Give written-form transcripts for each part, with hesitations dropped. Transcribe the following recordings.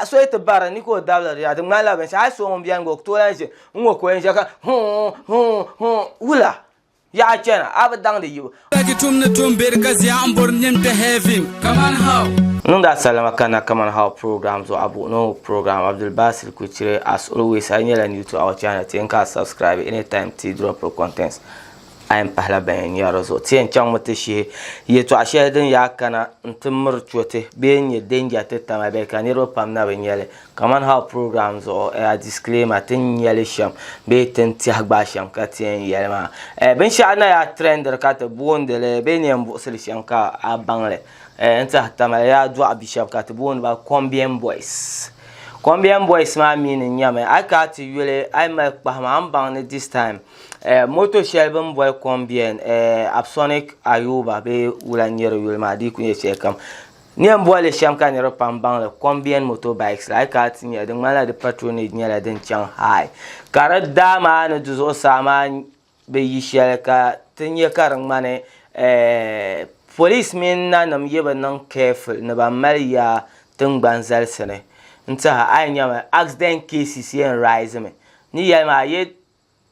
so yi ti bari ni ka o dabili di yaa di ŋmanila binshɛɣu hali so ŋun beni gba o ku tooi lahi ʒe n-ŋɔ ka o yɛn ʒe ka huun huun huun wula yaɣa chana a bi daŋdi yibu. Taki tum ni tum beri ka zia n bori nim kpe heaven kaman how. Niŋdi a salima kana kaman how program zuɣu a buɣi no program Abdulbasir Kuchire as always a yi nyɛla new to our channel ti yɛn ka a subscribe anytime ti drop contents a yɛn pahila ban yɛn nyari di zuɣu. Ti yɛn chaŋmi ti shihi yɛtɔɣ shɛli din yaa kana nti miri choti bee n-nyɛ danger ti tama bee ka niriba pam na bi nya li. Kaman how program zuɣu a disclaimer ti ni nya li shɛm bee ti ni tɛhi gbaai shɛm ka ti yɛn yɛli maa. Binshɛɣu na yaa trendiri ka ti boondi li bee ni yɛn buɣisi li shɛm ka a baŋ li. N tɛhi Tamale yaa dɔɣi bi shɛba ka ti booni ba Kombiɛn Boys. Kombiɛn Boys maa mi ni nyami a yi kana ti yuli a yi mali kpahima a ni baŋ ni this time Moto shɛli bɛ ni boli Kombiɛn Apsonic Ayuba bee wula n-nyɛ di yuli maa di yi ku nyɛ shɛlikam. Ni yɛn boli li shɛm ka niriba pam baŋ li Kombiɛn motorbikes la a yi kana ti nya di ŋmanila di patronage nyɛla din chaŋ high ka di daa maa ni du zuɣusaa maa bi yi shɛli ka ti nya ka di ŋmani police mini nanima yi bi niŋ careful ni ban mali yaa tiŋgbani zalisi ni n-tiɛha a yi nyami accident cases yɛn rise mi ni yɛli maa yi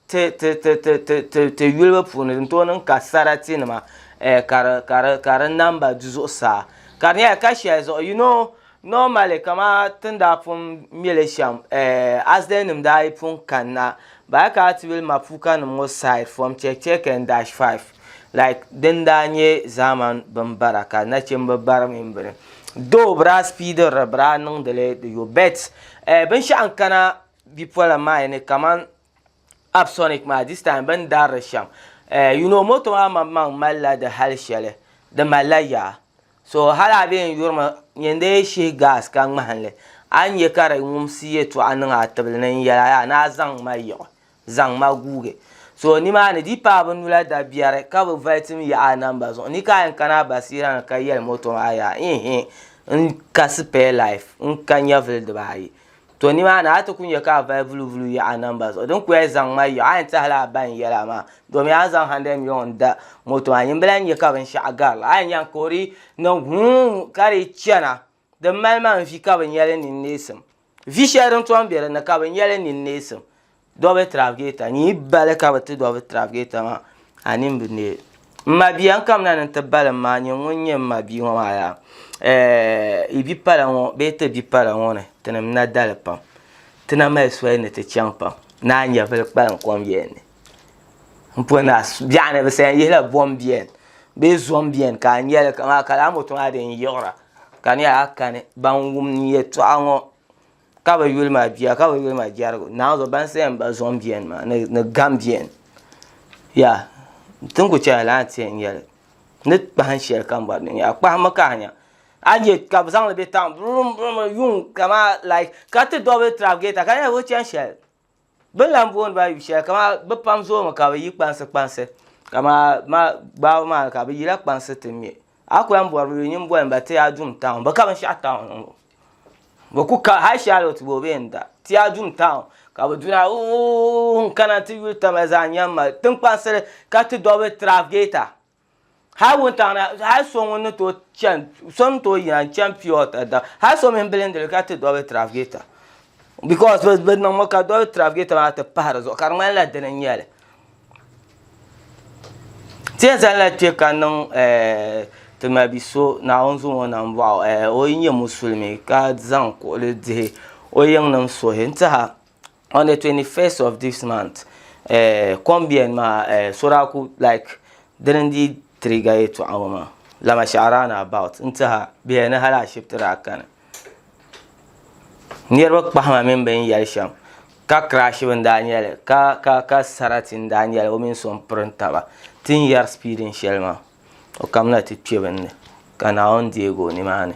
ti ti ti ti ti ti ti yulibu puuni din tooi niŋ ka sarati nima eh, ka di ka di ka di namba du zuɣusaa ka di nyɛla ka shɛli zuɣu you know normally kama ti ni daa pun mili shɛm eh, accident nim daa yi pun kanna ba yi kana ti yuli mapuuka nim ŋɔ side from Chekchek and dash 5 like din daa nyɛ zaamani bin bara ka nachimbi bari mini bini doo bi daa speediri bi daa niŋdili di yo bet eh, binshaɣu n kana bipola maa ni kaman Apsonic maa this time bini dari di shɛm eh, you know moto maa maŋmaŋ malila di hali shɛli di malila yaa so hali a bee n yurimi nyɛ dee shihi gas ka ŋmahinli a ni nyɛ ka di ŋumsi yɛltɔɣa niŋ a tibili ni n yɛla yaa ni a zaŋ ma yiɣi zaŋ ma guugi so nimaani di paai bi nula dabiɛri ka bi vali tim yaɣa a namba zuɣu ni ka a yɛn kana a basiira ni ka yɛli moto maa yaa ihi n ka spare life n ka nyɛvili dibaayi To nimaani a ti ku nya ka a vali vuluvulu yaɣa namba zuɣu. Din ku yɛli zaŋ ma yaɣa, a yɛn tɛhila a ba n-yɛli a maa, domi a ni zaŋ 100 million n-da moto maa, nyin bi lahi nya ka binshɛɣu gari li. A yɛn nya ka o di niŋ huun ka di chana. Din mali ma n-vi ka bi nya li ninneesim. Vi shɛli din tom be din ni ka bi nya li ninneesim. Double trafficator, nyin yi bali ka bi ti double trafficator maa, a nini bi neei. M mabia n kamina ni n ti balim maa, nyin ŋun nyɛ m mabia ŋɔ maa yaa, eh, yi bi pala ŋɔ bee ti bi pala ŋɔ ni, tinim na dali pam. Ti na mali soli ni ti chaŋ pam, ni a nyɛvili kpalim kom yɛn ni. M pun na biɛɣuni bi sayan yihila bom biɛn bee zom biɛn ka a nyɛli kamaa ka lala moto maa din yiɣira ka di nyɛla a kani ban wum n yɛltɔɣa ŋɔ ka bi yuli ma bia ka bi yuli ma jɛrigu naai zuɣu ban sayan ba zom biɛni maa ni gam biɛni ya tin ku chɛla laa ti yɛn yɛli ni kpahim shɛli kam gba ni a kpahimmi ka a nya a nyɛ ka bi zaŋli bɛ tam burum burum yuŋ kama like ka ti double trafficator ka nyɛla bi chɛni shɛli Bɛ ni lan booni ba yu shɛli kaman bɛ pam zoomi ka bɛ yi kpansi kpansi kaman ma gbaabu maa ka bɛ yila kpansi ti ŋme. A ku lan bɔri bɛ yuli nyin bolim ba ti a dum town bɛ ka binshɛɣu town ŋɔ. Bɛ ku ka hali Charlotte gba o bee n-da ti a dum town ka bɛ duna uuuh n-kana ti yuli Tamale zaa nyam ma tiŋkpansili ka ti double trafficator. Hali wuntaŋ ni hali so ŋun ni tooi chani so ni tooi yina n-chani pure water da hali so mini bilindili ka ti double trafficator because bɛ niŋmi ka double trafficator maa ti pahi di zuɣu ka di ŋmanila dini n-nyɛ li. Ti yɛn zaŋla kpe ka niŋ ti ma bi so Naawuni zaŋ o nambɔɣu o yi nyɛ musulimi ka zaŋ kuɣuli dihi o yiŋnim suhi n-tiha on the 21st of this month eh, kom biɛni maa eh, so daa ku like dini n dii trigger yɛltɔɣa ŋɔ maa lama shɛɣu round about n tiɛha biɛla ni hali ashibiti daa kani niriba kpahima mini bini yɛli shɛm ka crash bi n daa nyɛli ka ka ka sarati n daa nyɛli o mini so n pirin taba ti ni yɛri speeding shɛli maa O kamina ti kpe bɛ ni, ka Naawuni deeg o nimaani.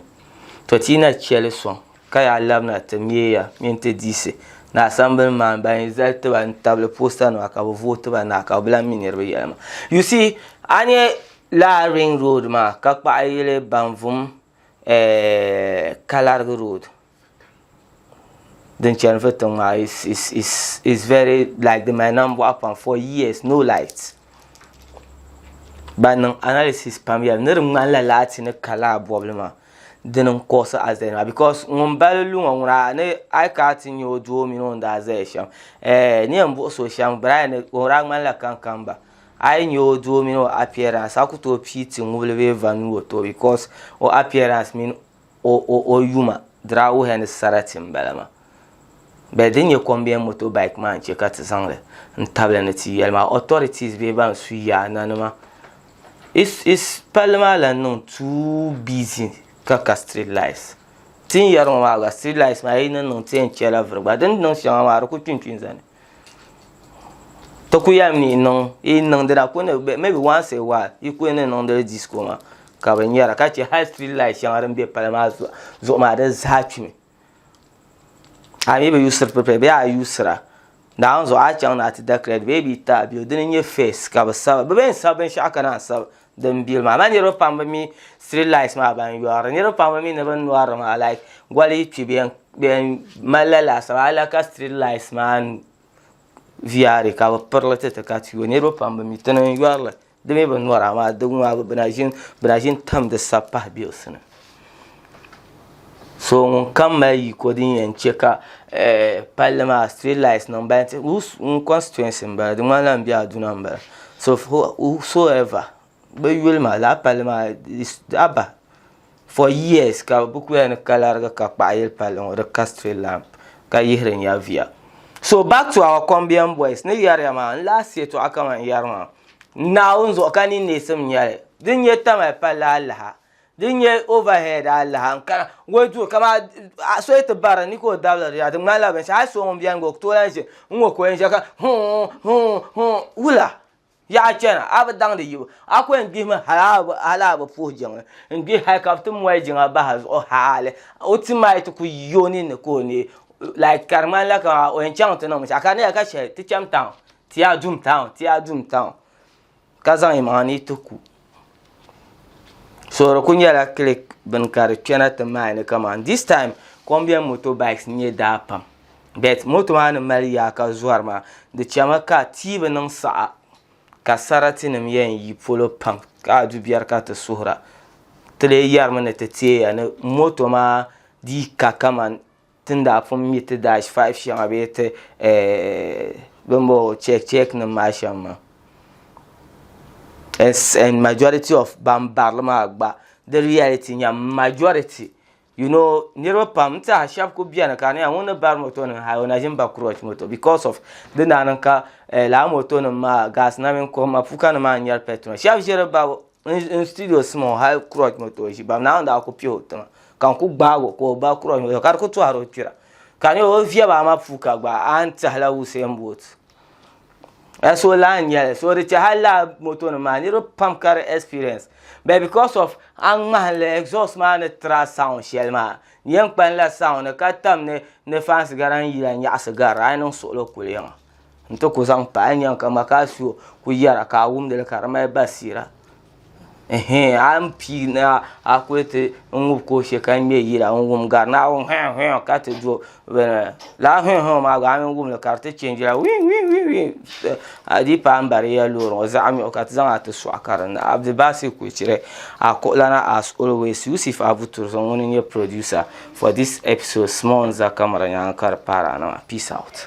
Tɔ! Ti yi na chɛ li sɔŋ, ka yaa labina ti meeya mini ti diisi ni asambili maan ban yi zali ti ba n-tabili postanima ka bɛ vooti ba naai ka bɛ bi lahi mi niriba yɛla maa. You see, a nya lala ring road maa ka kpaɣi yili Banvum eh, Kalarigi road. Din chani vi tiŋ maa is is is is very like di mali nambɔɣu pam for years no light ban niŋ analysis pam yɛli ni di ŋmanila laati ni ka laa bɔbili maa dini n cause accident maa because ŋun bali lu ŋɔ ŋuna ni a yi kana ti nyɛ o doo mini o ni daa zaya shɛm eh ni yɛn buɣisi o shɛm Brian ni o daa ŋmanila kankamba a yi nyɛ o doo mini o appearance a ku tooi pii ti ŋubili bee va nuu o tooi because o appearance mini o yuma di daa wuhiya ni sarati n bala maa bɛ din nyɛ kombiɛn moto bike maa n chɛ ka ti zaŋli n tabili ni ti yɛli maa authorities bee ban su yaa nanima is palli maa lan niŋ too busy ka ka street lights ti ni yɛri ŋɔ maa gba street lights maa yi ni niŋ ti yɛn chɛla vuri gba din niŋ shɛŋa maa di ku kpinkpi n zani Ti ku yɛli mi niŋ yi niŋdi la ku ni maybe once a while yi ku ni niŋdi disco maa ka bi nyɛra ka chɛ hali street light shɛŋa din bɛ pala maa zuɣu maa di zaa kpimi a mi bi yuusiri pipɛ bee a yuusira Naawuni zuɣu a chaŋ ni a ti da credit bee bi ti a bill dini n nyɛ first ka bi sabi bi bee n sabi binshaɣu ka naan sabi din bill maa amaa niriba pam bi mi street lights maa ban yɔri niriba pam bi mi ni bin yɔri maa like goli yi kpi bɛ yɛn malila laasabu a lahi ka street lights maa viari ka bi pirili ti ti ka ti yo niriba pam bi mi tini n yɔrili di mi bi nɔra amaa di ŋɔ bi na ʒin tam di sabi pahi bills ni so ŋun kam mali yiko din yɛn chɛ ka palli maa street lights niŋ balance ŋun constituency n bala di ŋmanila n bɛ Aduna n bala so whosoever bi yuli maa lala palli maa haba for years ka bi ku yɛli ni ka larigi ka kpaɣa yili palli ŋɔ di ka street lamp ka yihiri nyɛviya so back to our Kombian boys ni yɛriya maa n last yɛltɔɣa kaman yɛri maa Naawuni zuɣu ka ninneesim nyɛli din nyɛ Tamale palli alaha din nyɛ overhead alaha n kana o duri kamani so yi ti bari ni ka o dabili di ŋmanila binshaɣu hali so ŋun biɛni gba o ku tooi lahi ʒi n ŋɔ ka o yɛn ʒiya ka huu huu huu wula Yaɣa chana, a bi daŋdi yibu, a ku yɛn gbihimi hal a bi puhi jiŋli n-gbihi hal ka bɛ ti moli jiŋa bahi a zuɣu hali o tim maa yi ti ku yi o ninni ka o neei. Like ka di ŋmanila kaman o yɛn chaŋ ti niŋ binshɛɣu ka di nyɛla ka shɛli ti cham town, ti yaa dum town, ti yaa dum town ka zaŋ yimaŋa ni yi ti ku. So di ku nyɛla click bini ka di kpɛna ti maani kaman this time kom beni motorbikes n-nyɛ daa pam. Bet moto maa ni mali yaa ka zɔri maa di chɛmi ka tia bi niŋ saɣa ka sarati nim yɛn yi polo pam ka a du biɛri ka ti suhura ti lee yɛrimi ni ti teeya ni moto maa dii ka kamani ti ni daa pun mi ti dash 5 shɛŋa bee ti bin bɔŋɔ chɛk chɛk nim maa shɛm maa and majority of ban barili maa gba di reality nya majority You know, niriba pam n tiɛha shɛba ku beni ka di nyɛla ŋun ni bari moto nim hali o na ʒini ba crutch moto because of di daa niŋ ka eh, lala moto nim maa gas na mini kom mapuuka nim maa n nyɛri petrol shɛba ʒiri babu n studio sima hali crutch moto o ʒi babu Naawuni daa ku piɛ o tiŋa ka n ku gbaagi o ka o ba crutch moto ka di ku tɔhiri o kpira ka di nyɛla o viɛba mapuuka gba a ni tɛhila Usain Bolt So lahi n nyɛli so di chɛ hali lala moto nim maa niriba pam ka di experience but because of a ŋmahinli exhaust maa ni tira sound shɛli maa di yɛn kpanila sound ni ka tam ni ni fansi gara n yila nyaɣasi gari a yi niŋ suɣulo kuli yiŋa n ti ku zaŋ pahi a ni nyɛ ka makasio ku yɛra ka a wumdili ka di mali basiira A ni pii ni a kuli ti ŋubi ka o shɛ ka ŋmɛ yila n wum gari ni a wum hɛɛ hɛɛ ka ti do bini lala hɛɛ hɛɛ maa gba a mini wumli ka di ti chɛnjila wii wii wii wii a di paai n bari ya loori ŋɔ zaɣ miɣu ka ti zaŋ a ti sɔɣi ka dinni Abdulbasir Kuchire a kuɣulana as always Yusuf Abu Turzo ŋuni n nyɛ producer for this episode Small Nza camera nyaanga ka di paari a na maa peace out.